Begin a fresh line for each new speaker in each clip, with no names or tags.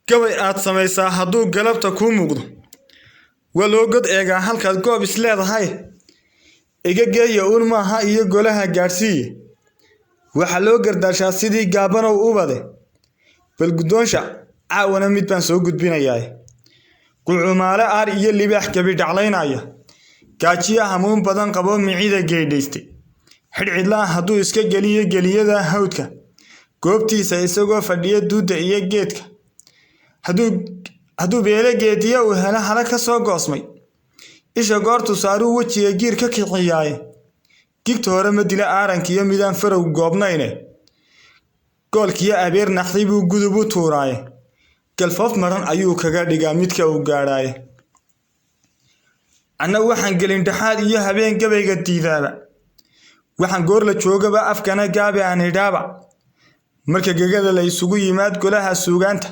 Gabay aad samaysaa hadduu galabta kuu muuqdo, waa loo god eegaa halkaad goob is leedahay. Iga geeya uun maaha iyo golaha gaadhsiiye, waxaa loo gardaashaa sidii gaabanow ubade. Bal guddoonsha caawana mid baan soo gudbinayaa. Gucumaale aar iyo libaax gabi dhaclaynaya, gaajiya hamuun badan qabo micida geydhaystay. Xidhcidlaa hadduu iska geliyo geliyada hawdka, goobtiisa isagoo fadhiya duudda iyo geedka. Hadduu beele geediya uu helo hala ka soo goosmay, isha goortu saaruu wejiga giir ka kiciyaaye. Gigta hore ma dila aarankiyo midaan farow goobnayne, goolkiyo abeer naxday buu gudub u tuuraaye. Galfoof maran ayuu kaga dhigaa midka uu gaadhaaye. Anna waxaan gelin dhexaad iyo habeen gabayga diidaaba, waxaan goor la joogaba afkana gaabi aan idhaaba. Marka gegada la isugu yimaad golaha suugaanta,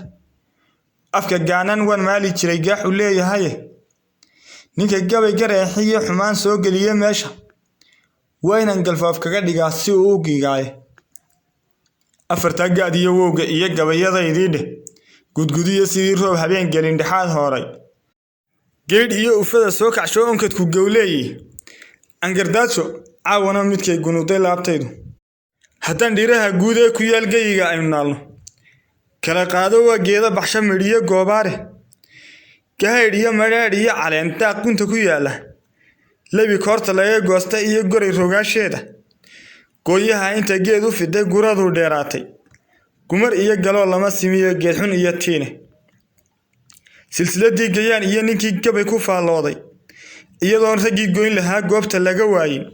afka gaanan waan maali jiray gaaxu leeyahaye. Ninka gabay gareexiyo xumaan soo geliye meesha, waa inaan galfoof kaga dhigaa si uu u giigaaye. Afartaa gaad iyo wowga iyo gabayadaydii dheh, gudgudiyo sidii roob habeen gelin dhexaad hooray. Geedh iyo ufada soo kacsho onkadku gowleeyi. Angardaajo caawana midkay gunuday laabtaydu. Haddaan dhiraha guud ee ku yaal geyiga aynu naalno, kala qaado waa geeda baxsha midhiyo goobaare. Gahaydh iyo madhaadh iyo caleen daaq gunta ku yaala, lebi koorta laga goosta iyo goray rogaasheeda. Gooyaha inta geed u fiday guradu dheeraatay, gumar iyo galoo lama simiyo geedxun iyo tiine. Silsiladii gayaan iyo ninkii gabay ku faallooday, iyadoon raggii goyn lahaa goobta laga waayin,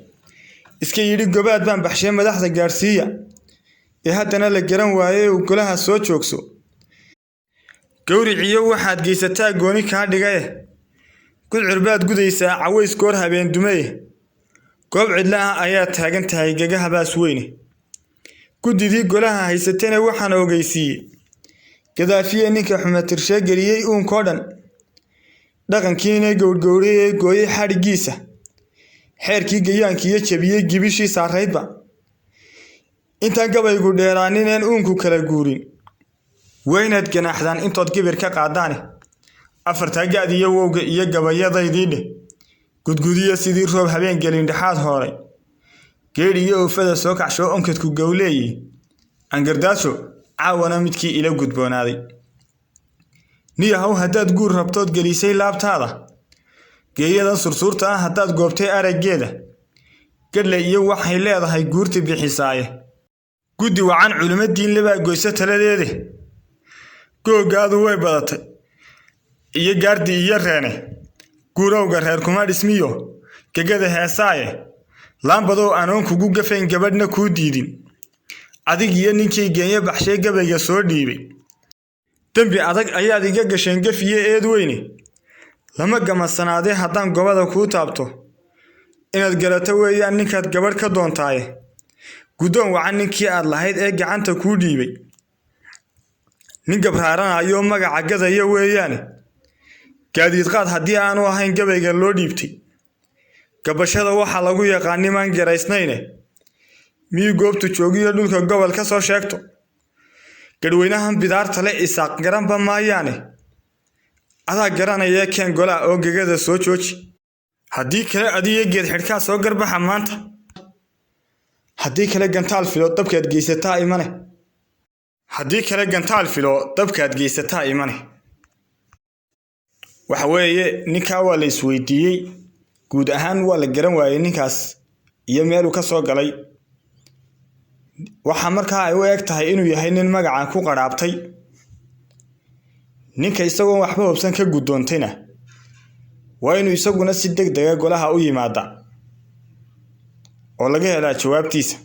iska yidhi gobaad baan baxshay madaxda gaadhsiiya, ee haddana la garan waayey uu golaha soo joogso. Gowriciyo waxaad geysataa gooni kaa dhigaye, gudcur baad gudaysaa caways goor habeen dumeye. Goob cidla ah ayaa taagan tahay gagaha baas weyne. Guddidii golaha haysatana waxaan ogeysiiyey, gadaafiye ninka xumatirshee geliyey uunkoo dhan, dhaqankiina gowrgowray ee gooyey xadhiggiisa, xeerkii gayaankiiyo jebiyey gibishii saaraydba. Intaan gabaygu dheeraanineen uunku kala guurin, waa inaad ganaaxdaan intood gibir ka qaadaane. Afartaa gaad iyo wowga iyo gabayadaydii dheh, gudgudiyo sidii roob habeen gelin dhexaad hooray. Geedh iyo oofada soo kacsho onkadku gowleeyi. Angardaajo caawana midkii ila gudboonaaday. Niyahow haddaad guur rabtood gelisay laabtaada, geeyadan sursuurta ah haddaad goobtay araggeeda, gadhle iyo waxay leedahay guurti bixisaaye. Guddi wacan culimo diinle baa goysa taladeede. Googaadu way badatay iyo gaardi iyo reene, guurowga reer kuma dhismiyo gegada heesaaye. Laambadow anoon kugu gafayn gabadhna kuu diidin, adig iyo ninkii geenye baxshay gabayga soo dhiibay. Dembi adag ayaad iga gasheen gaf iyo eed weyne. Lama gamasanaadee haddaan gobada kuu taabto, inaad garato weeyaan ninkaad gabadh ka doontaaye. Guddoon wacan ninkii aad lahayd ee gacanta kuu dhiibay, nin gabraaranayoo magaca gadaya weeyaane. Gaadiid qaad haddii aanu ahayn gabayga loo dhiibtay, gabashada waxaa lagu yaqaan nimaan garaysnayne. Miyuu goobtu joogiyo dhulka gobol ka soo sheegto, gadhweynahan bidaarta le isaaq garanba maayaane. Adaa garanaya keen golaa oo gegada soo jooji, haddii kale adiyo geed xidhkaa soo garbaxa maanta. Haddii kale gantaal filo dabkaad geysataa imane. Haddii kale gantaal filo dabkaad geysataa imane. Waxa weeye ninkaa waa la isweydiiyey, guud ahaan waa la garan waayey ninkaas iyo meeluu ka soo galay. Waxaa markaa ay u eg tahay inuu yahay nin magacan ku qadhaabtay. Ninka isagoon waxba hubsan ka guddoontayna waa inuu isaguna si deg dega golaha u yimaada oo laga helaa jawaabtiisa.